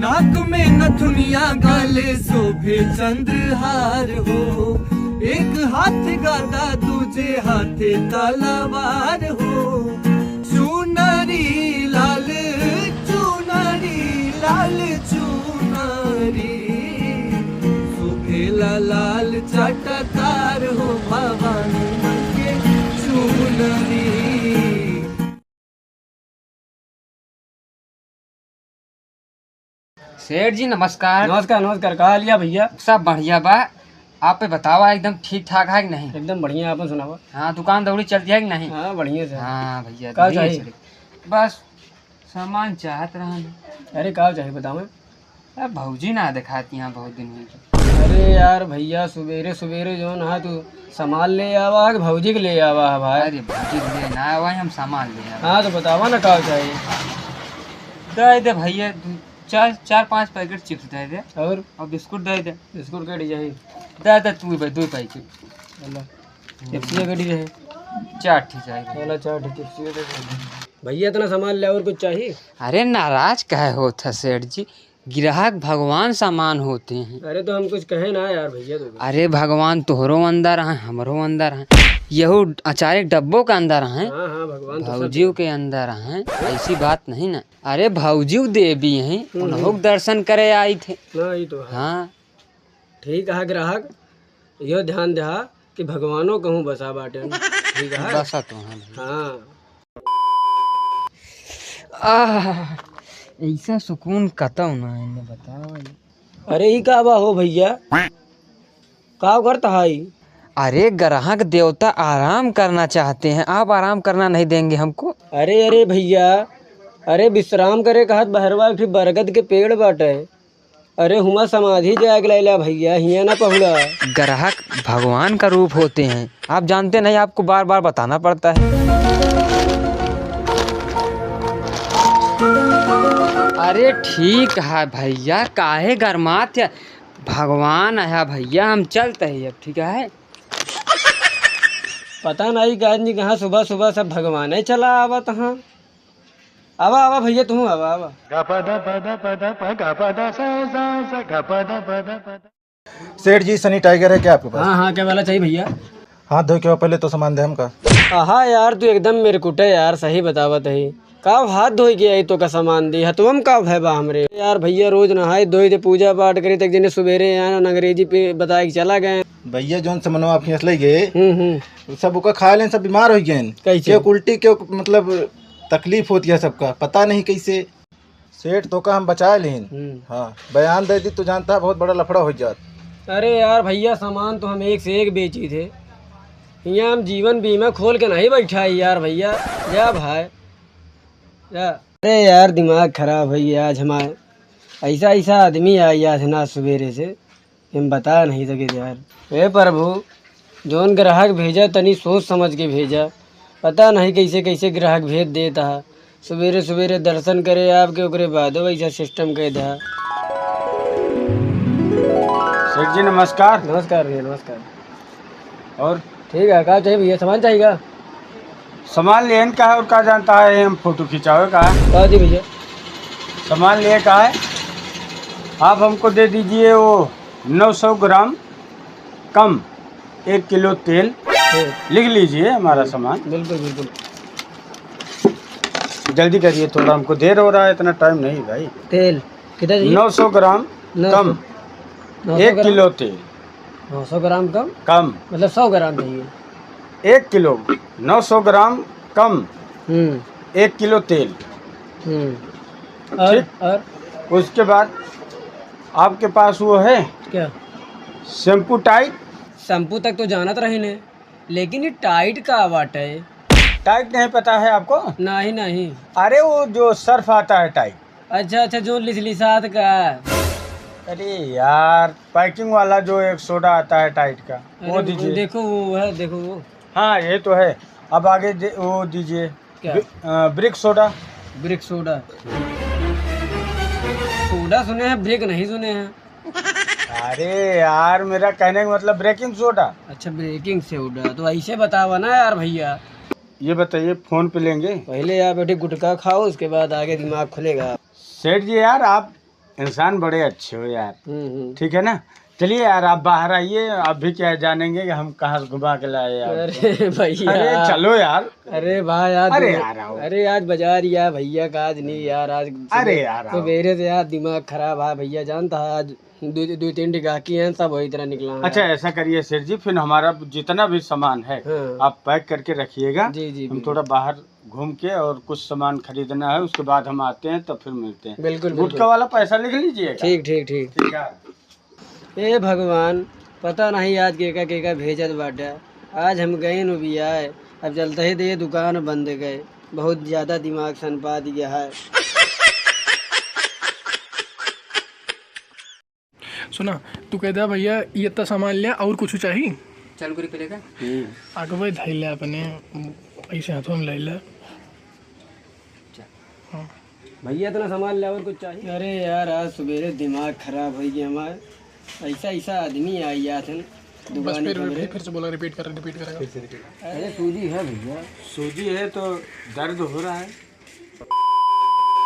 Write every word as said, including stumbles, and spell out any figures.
नाक में नथुनिया, गले शोभे चंद्रहार हो, एक हाथ गदा दूजे हाथे तलवार हो। चुनरी लाल, चुनरी लाल, चुनरी शोभेला लाल चटकार हो, भवानी माई के चुनरी। सेठ जी, नमस्कार। नमस्कार, नमस्कार। का हाल या भैया? सब बढ़िया बा। आप पे बतावा, एकदम ठीक ठाक है कि नहीं? एकदम बढ़िया, आपन सुनावा। हाँ, दुकान दौड़ी चलती है कि नहीं? हाँ, बढ़िया से। हाँ भैया, का बढ़िया चाहिए? चले। बस सामान चाहत रहन। अरे, का चाहिए बतावा? अब भौजी ना देखाती यहाँ बहुत दिन हो गए। अरे यार भैया, सुबेरे सुबेरे जौन है तू सामान ले आवा है कि भौजी के ले आवा है भाई? अरे भौजी के ले ना आवा है, हम सामान ले आवा। हाँ, तो बतावा ना का चाहिए। दे दे भैया, दू, चार, चार पाँच पैकेट चिप्स दे दे। और? और बिस्कुट दे दे। बिस्कुट का चाहिए? दे दे तू भाई, दो पैकेट। चला। चिप्स का चाहिए? चार ठे चाहिए। चला, चार ठे चिप्स दे दे। भैया, इतना सामान ले, और कुछ चाहिए? अरे, नाराज काहे होत है सेठ जी? ग्राहक भगवान समान होते हैं। अरे, तो हम कुछ कहे ना यार भैया, तो अरे, भगवान तोहरो अंदर हैं, हमरो अंदर हैं, यहू अचारे डब्बो के अंदर हैं, हाँ, हाँ, भगवान तो सब भौजियो के अंदर हैं, ऐसी बात नहीं ना। अरे, भौजियो देवी हैं, हम्म, उन्हों के दर्शन करे आई थे। हाँ, ये तो है। हाँ। ठीक है ग्राहक, यो ध्यान दहा कि भगवानो कहूँ बसा बाटे। ठीक है? बसा तो हैं भाई। हाँ। आह, ऐसा सुकून कतौ ना है, इन्हें बताओ। अरे, ई का बा हो भैया? का करत है ई? अरे, ग्राहक देवता आराम करना चाहते हैं, आप आराम करना नहीं देंगे हमको? अरे, अरे भैया, अरे विश्राम करे कहत बहरवा एक ठे बरगद के पेड़ बाटे। अरे हुआं समाधि जाए के लैला भैया, हियां ना पहुड़ा। ग्राहक भगवान का रूप होते हैं, आप जानते नहीं, आपको बार बार बताना पड़ता है। अरे ठीक है भैया, काहे गरमात है, भगवान है भैया, हम चलते हैं अब, ठीक है। पता नहीं गांधी कहाँ सुबह सुबह सब भगवान ही चला आवत हैं। आवा, आवा भैया, तू आवा, आवा। सेठ जी, सनी टाइगर है क्या आपके पास? हाँ, हाँ, क्या वाला चाहिए भैया? हाथ धो के आओ, पहले तो सामान दे हमका। आहा यार, तू एकदम मिरकुटे यार, सही बतावत है। का हाथ धोई के आई तो का सामान दी, हथवा में का भय बा हमरे? यार भैया रोज नहाए धोई दे, पूजा पाठ करी, तक जने सुबेरे आए और अंग्रेजी पे बताए के चला गए। भैया जौन सामानवा आप खींच ले गए, हम्म, हम्म। सब ओका खा लेन, सब बीमार हो गए। कैसे? क्यों उल्टी, क्यों मतलब तकलीफ होती है सबका, पता नहीं कैसे। सेठ, तोका हम बचाए लेन। हम्म। हाँ, बयान दे दी तो जानता है बहुत बड़ा लफड़ा हो जात। अरे यार भैया, सामान तो हम एक से एक बेची थे, यहाँ हम जीवन बीमा खोल के नहीं बैठा है यार भैया। जा भाई, जा। अरे यार, दिमाग खराब है ये आज हमारे, ऐसा ऐसा आदमी आ गया है ना सुबेरे से। हम बता नहीं सके यार। हे प्रभु, जौन ग्राहक भेजा तनी सोच समझ के भेजा। पता नहीं कैसे कैसे ग्राहक भेज देता है। सुबेरे सुबेरे दर्शन करे आपके, ओकरे बादो ऐसा सिस्टम कह दा। सेठ जी नमस्कार। नमस्कार भैया, नमस्कार। और? ठीक है, का चाहिए भैया, सामान चाहिए का? सामान लेन का है और का जानता है, हम फोटो खिंचावे का है। का जी भैया? सामान ले का है, आप हमको दे दीजिए वो नौ सौ ग्राम कम एक किलो तेल। तेल। लिख लीजिए हमारा सामान। बिल्कुल, बिल्कुल। जल्दी करिए, थोड़ा हमको देर हो रहा है, इतना टाइम नहीं भाई। तेल कितना चाहिए? नौ सौ ग्राम नौ सौ। कम नौ सौ एक ग्राम? किलो तेल। नौ सौ ग्राम कम? कम। मतलब सौ ग्राम चाहिए? एक किलो, नौ सौ ग्राम कम, हम्म। एक किलो तेल। हम्म। और, ठीक। और? उसके बाद आपके पास वो है क्या? Shampoo tight? शैम्पू तक तो जानत रही ने, लेकिन ये टाइट का बाटे? टाइट नहीं पता है आपको? नहीं, नहीं। अरे वो जो सर्फ आता है टाइट। अच्छा, अच्छा, जो लिसलिसात का। अरे यार, पैकिंग वाला जो एक सोडा आता है टाइट का, वो अरे, दीजिए। देखो वो है, देखो वो। हाँ, ये तो है। अब आगे दे-, वो दीजिए। क्या? ब्रि-, अ, brick soda. Brick soda. Soda सुने हैं, ब्रिक नहीं सुने हैं। अरे यार, मेरा कहने का मतलब ब्रेकिंग सोडा। अच्छा, ब्रेकिंग सोडा। तो ऐसे बतावा ना यार भैया। ये बताइए, फोन पे लेंगे? पहले आप बैठे गुटखा खाओ, उसके बाद आगे दिमाग खुलेगा। सेठ जी यार, आप इंसान बड़े अच्छे हो यार। हम्म, हम्म। ठीक है ना? चलिए यार, आप बाहर आइए, आप भी क्या जानेंगे कि हम कहाँ से घुमा के लाए आपको। अरे भैया। अरे चलो यार। अरे भाई, आज अरे दु-, यार, आओ। अरे आज बाजार या भैया का आज नहीं यार, आज अरे सुबह-, यार, आओ। सुबेरे से यार दिमाग खराब है भैया, जानता है आज दो, दो तीन ठे गाहकी हैं, सब वही तरह निकला है। अच्छा, ऐसा करिए सेठ जी, फिर हमारा जितना भी सामान है, हाँ। आप पैक करके रखिएगा। जी, जी, हम बिल्कुल। थोड़ा बाहर घूम के और कुछ सामान खरीदना है, उसके बाद हम आते हैं, तब फिर मिलते हैं। बिल्कुल, गुटखा बिल्कुल। वाला पैसा लिख लीजिएगा। ठीक, ठीक, ठीक। ठीक है। ए भगवान, पता नहीं आज केका केका भेजत बाटे। आज हम गए नु बियाए, अब चलते ही दे दुकान बंद गए, बहुत ज्यादा दिमाग सनपा दिया है। सुना, तू कह दे भैया, ये इतना सामान लिया, और कुछ चाहिए? चालू करी पहले का? हम्म। आगे भाई धैले अपने, ऐसे हाथों में ले ले। अच्छा। हाँ। भैया, इतना सामान ले, और कुछ चाहिए? अरे यार, आज सुबेरे दिमाग खराब होइ गया हमार। ऐसा, ऐसा आदमी आई जात हन बस दुकान फिर, के फिर, मेरे। फिर से बोला, रिपीट कर, रिपीट करेगा। फिर से रिपीट। अरे, सूजी है भैया। सूजी है तो दर्द हो रहा है।